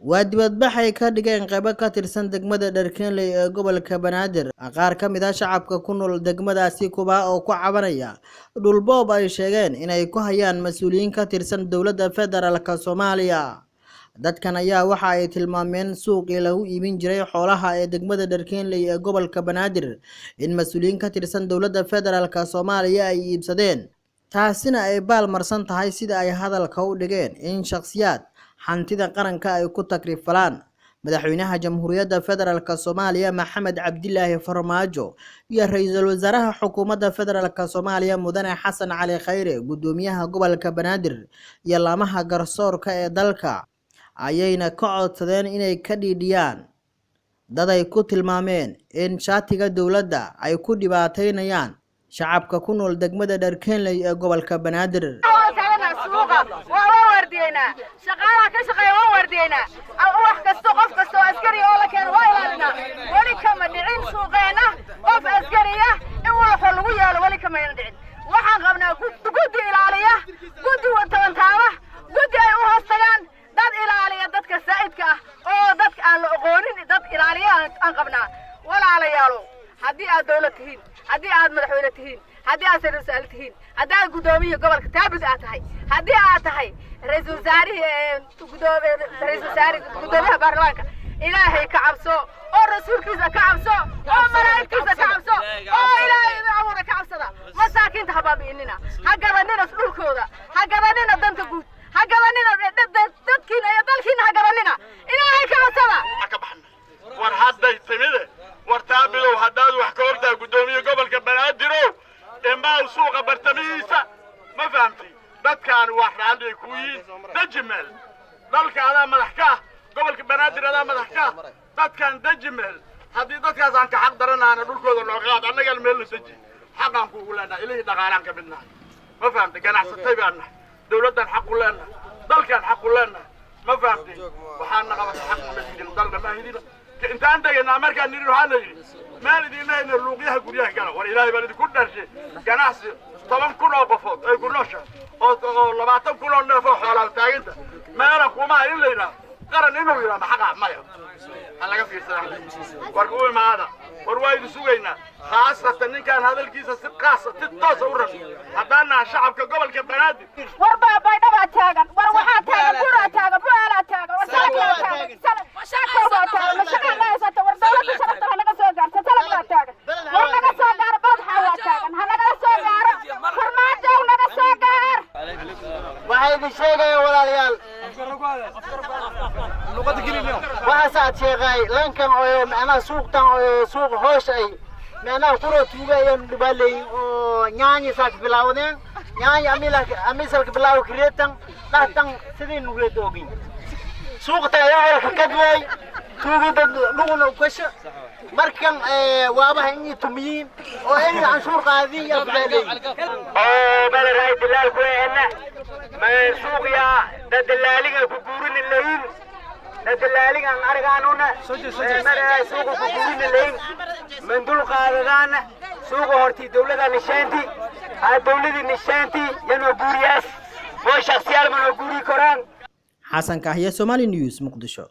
Waa dibadbax ay ka dhigeen qaybo ka tirsan degmada Dharkenley ee gobolka Banaadir. Qaar ka mid ah shacabka ku nool degmadaasi kuba oo ku cabanaya dhulboob ay sheegeen inay ku hayaan mas'uuliyiin ka tirsan dowladda federaalka Soomaaliya. Dadkan ayaa waxa ay tilmaameen suuqii lagu iibin jiray xoolaha ee degmada Dharkenley ee gobolka Banaadir in mas'uuliyiin ka tirsan dowladda federaalka Soomaaliya ay iibsadeen, taasina ay baal marsan tahay sida ay hadalka u dhigeen in shakhsiyaad hantida qaranka ay ku takrifalaan. Madaxweynaha Jamhuuriyadda Federaalka Soomaaliya Maxamed Cabdilaahi Farmaajo iyo ra'iisul wasaaraha xukuumadda federaalka Soomaaliya Mudane Xasan Cali Khayre, guddoomiyaha gobolka Banaadir iyo laamaha garsoorka ee dalka ayayna ka codsadeen inay ka dhiidhiyaan dad ay ku tilmaameen in shaatiga dowladda ay ku dhibaateynayaan shacabka ku nool degmada Dharkenley ee gobolka Banaadir. Suuqa waa waardiyeynaa, shaqaalaha ka shaqeeya waa waardiyeynaa, wax kasto, qof kasta oo askari oo la keeno waa ilaalinaa. Weli kama dhicin suuqeenna qof askariya in walaxo lagu yeelo, weli kamayna dhicin. Waxaan qabnaa guddi ilaaliya, guddi tabantaaba, guddi ay u hoos tagaan, dad ilaaliya dadka saa'idka ah oo dadka aan la oqoonin, dad ilaaliya aan qabnaa. Walaalayaalow, haddii aad dawlad tihiin, haddii aad madaxweyne tihiin, haddii aad sariir wasaare tihiin, haddii aad guddoomiye gobolka Taabid aad tahay, haddii aad tahay ra-iisul wasaarihii, ra-iisul wasaare, guddoomiyaha baarlamaanka, Ilaahay ka cabso oo rasuulkiisa ka cabso oo malaa'igtiisa ka cabso oo Ilaahay idin abuura ka cabsada. Masaakiinta ha baabi'inina, ha gadanina dhulkooda, ha gadanina danta guud, ha gadanina dadkiina iyo dalkiina, ha gadanina. Ilaahay ka cabsada. Ka baxnay war hadday timide. War Taabidow, haddaad wax ka ogtahay, guddoomiye gobolka Banaadirow, imaaw suuqa bartamihiisa. Ma fahamtay? Dadkaan wax raalli ay ku yihiin. Deji meel. Dalka adaa madax ka ah, gobolka Banaadir adaa madax ka ah. Dadkaan deji meel. Haddii dadkaas aan ka xaq daranaana, dhulkooda nooga qaad, annagaan meel la deji. Xaqaan kuugu leenahay, ilihii dhaqaalaan ka mid nahay. Ma fahamtay? Ganacsatay baan nahay, dawladdan xaq u leenahay, dalkaan xaq u leenahay. Ma fahamtay? Waxaana qabata xaq ma hidin, dalna ma hidina. Intaan deganaa markaan nidhi, waxaa la yidhi meel idiin hayna, luuqyaha guryaha gala. War Ilaahay baan idinku dharshay, ganacsi 10,000 oo qofood ay ku noosha oo 20,000 oo neef oo xoolaa taaganta meelan kuma in la yidhaah qaran inuu yidhaah maxaqa maya, ha laga fiirsadaa. Warka u imaada, war waa idin sugaynaa. Khaasatan ninkaan hadalkiisa si qaasa si toosa u rabno haddaan naha shacabka gobolka Banaadir. War Baydhabaa taagan, war waxaa taagan, Buraa taagan, Bu'aalaa taagan, war Salaglaa taagan, Sakow baa taagan. Mashaqaa ma haysata. War dawladda sharafta ha naga soo gaarto. Salaglaa taagan, war naga soo gaaro. Boodxaa waa taagan, ha nagala soo gaaro. Farmaajow, naga soo gaar. Waxaa idin sheegaya, walaalayaal, waxaas aad sheegay lankan oo macnaha suuqtan oo suuq hoosh ay macnaha kuro tuuga ayaan dhibaaleyin oo nyaanyi saak bilaawdeen, nyaanyi amila amisalka bilaaw kireetan dhahtan sidii nugeed ogin suuqta ayaa walka kadway tuugida dhuguna ukasha. Markan waabaha inay tumiyiin oo inay canshuur qaadiin yaa kubaaleyin oo balaraay dilaal ku ehna ma suuqya dad dilaaliga ku guurin leeyin, dad dilaaliga aan argaanuna maraay suuqa ku guurin leeyin mandul qaadadaana. Suuqa hortii dawladda nishaanti ha dawladii nishaanti yanoo guuriyaas oo shakhsiyaal manoo guuri koraan. Xasan Kahye, Somali News, Muqdisho.